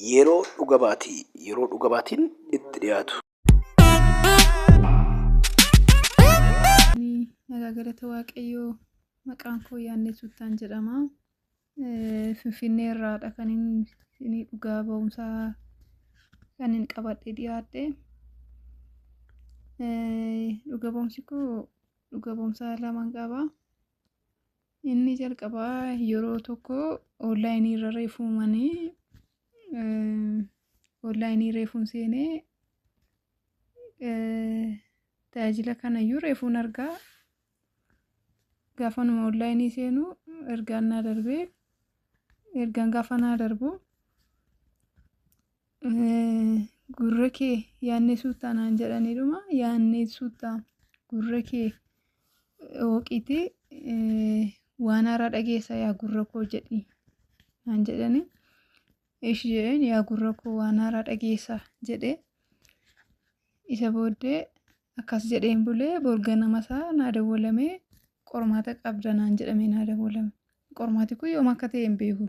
Yeroo dhuga baatii yeroo dhuga baatiin itti dhiyaatu. Nagaa galata Waaqayyoo maqaan koo Yaannee Suuttaan jedhama. Finfinnee irraadha kan inni dhugaa ba'umsaa kan hin qabadhe dhiyaadhe. Dhuga ba'umsi koo dhuga ba'umsaa laman qaba. Inni jalqabaa yeroo tokko onlaayinii irra reefumanii onlaayinii reefuun seenee tajaajila kanayyuu reefuun argaa. Gaafanuma onlaayinii seenu ergaan naa darbee ergaan gaafa naa darbu gurra kee yaadnee suuttaa naan jedhaniidhuma yaadnee suuttaa gurra kee hooqiitii waan haaraa dhageessa yaa gurra koo jedhi naan jedhani. Ishi jedheen yaa gurra koo waan haaraa dhageessa jedhee isa booddee akkas jedheen bulee borga nama isaa naa dawwalamee qormaata qabda naan jedhamee naa dawwalame. Qormaati kun yoom akka ta'e hin beeku.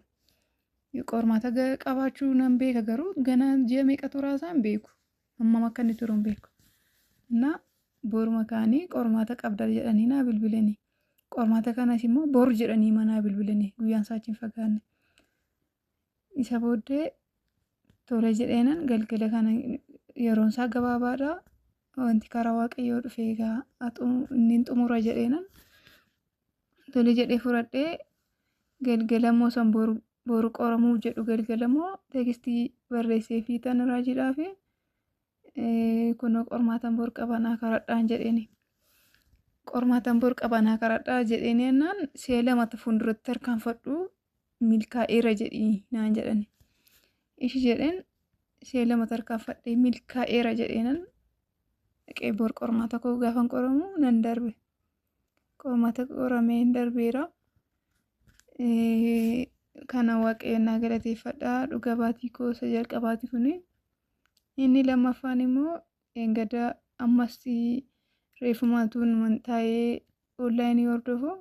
Qormaata qabaachuu nan beeka garuu ganaa ji'a meeqa turaa isaa hin beeku. Hammam akka inni turu hin beeku. Na boruma kaanii qormaata qabda jedhanii naa bilbilanii. Qormaata kanas immoo boru jedhanii manaa bilbilanii guyyaan isaa achi hin fagaanne. Isa booddee tole jedheenan galgala kana yeroon isaa gabaabaadha. Wanti karaa Waaqayyoo dhufe egaa inni xumura jedheenan tole jedhee fudhadhee galgala immoo san boru boru qoramuu jedhu galgala immoo teekstii barreessee fi tan raajiidhaa fi kunoo qormaatan bor qabanaa karadhaan jedheeni. Qormaatan bor qabanaa karadhaa jedheeni jennaan si'a lamata fuulduratti tarkaanfadhu milkaa'eera jedhii naan jedhani. Ishi jedheen si'a lama tarkaanfadhee milkaa'eera jedheenan dhaqee bor qormaata koo gaafan qoramu nan darbe. Qormaata qoramee hin darbeera. Kana Waaqayyoon naa galateeffadha. Dhuga baatii koo isa jalqabaati kuni. Inni lammaffaan immoo eengada ammas reefumaatuun taa'ee onlaayinii hordofu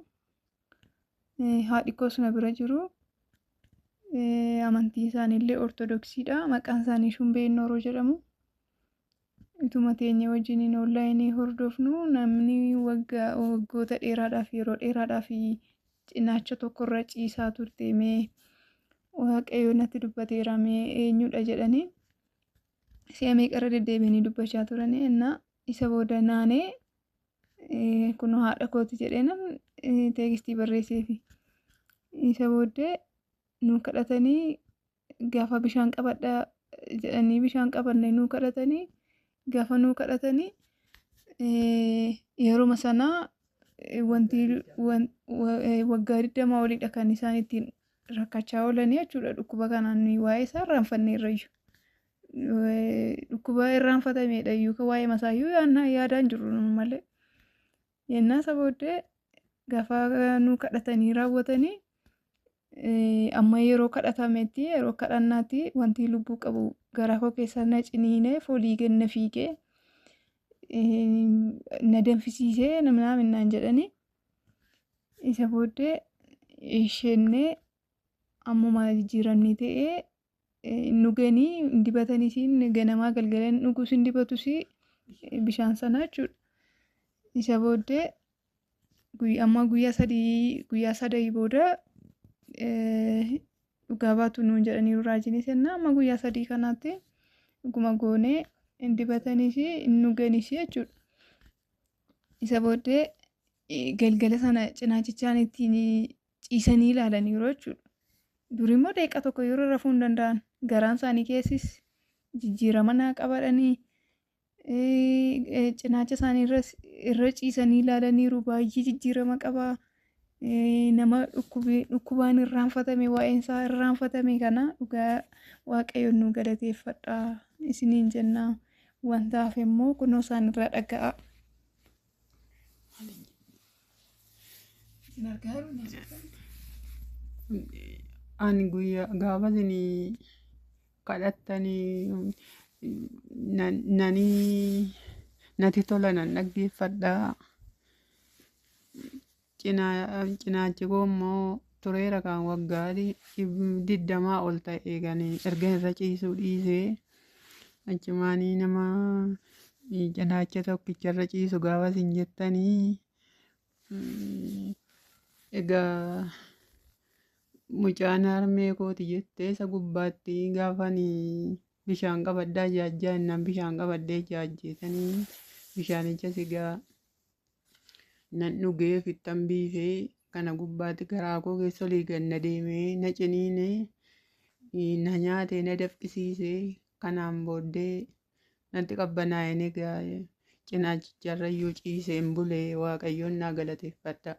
haadhi koos na bira jiru. Amantiin isaaniillee Ortodoksiidha. Maqaan isaanii Shumbee Innooroo jedhamu. Utuma teenya wajjiniin onlaayinii hordofnu namni waggaa waggoota dheeraadhaaf yeroo dheeraadhaaf cinaacha tokkorra ciisaa turte mee Waaqayyo natti dubbateera mee eenyudha jedhanii si'a meeqarra deddeebi'anii dubbachaa turanii innaa isa booda naanee kun haadha kooti jedheenan teekstii barreesseefi. Isa booddee nu kadhatanii gaafa bishaan qabadhaa jedhanii bishaan qabanne nu kadhatanii gaafa nu kadhatanii yeruma sanaa wanti waggaa 20 oliidha kan isaan ittiin rakkachaa oolanii jechuudha dhukkuba kanaan nuyi waa'ee isaa irraanfanneerrayyuu. Dhukkuba irraanfatameedha iyyuu kan waa'ee masaayyuu yaadaan jirru malee. Yennaa isa booddee gaafa nu kadhatanii raawwatanii amma yeroo kadhatametti yeroo kadhannaatti wanti lubbuu qabu garaa koo keessa na ciniinee foolii gad na fiigee na danfisiisee namnaa minnaan jedhanii isa booddee isheenee ammuma jijjiiramni ta'ee hin dhuganii hin dibataniis ganamaa galgala hin dhugus hin dibatus bishaan sana jechuudha. Isa booddee amma guyyaa sadii guyyaa sadii booda dhugaa baatu nuun jedhaniiru raajiinis jennaa amma guyyaa sadii kanaatti dhuguma goonee hin dibataniis hin dhuganiis jechuudha. Isa booddee galgala sana cinaachichaan ittiin ciisanii ilaalaniiru jechuudha. Dur immoo daqiiqaa tokko yeroo rafuu hin danda'an garaan isaanii keessis jijjiirama naa qabadhanii cinaacha isaanii irra ciisanii ilaalaniiru baay'ee jijjiirama qaba. Nama dhukkubaan irraanfatame waa'een isaa irraanfatame kana dhugaa Waaqayyoon nu galateeffadha isiniin jenna. Wanta hafe immoo kunoo isaan irraa dhaga'a. Isin argaa jiru? Ani guyyaa gaafa isin kadhattanii nanii natti tola nan dhaggeeffadha. Cinaachi koo immoo Tureera kan waggaa 20 ol ta'e kan erga irra ciisuu dhiisee achumaanii nama cinaacha tokkicharra ciisu gaafa isin jettanii, egaa mucaan harmee kooti jettee isa gubbaatti gaafanii bishaan qabaddaa jaajjaa jennaan bishaan qabadhee jaajjeetanii bishaanichas egaa nan dhugee fixan biifee kana gubbaatti garaa koo keessa olii gad na deemee na ciniinee na nyaatee na dafqisiisee, kanaan booddee natti qabbanaa'een egaa cinaachicharra iyyuu ciiseen bulee, Waaqayyoon naa galateeffadha.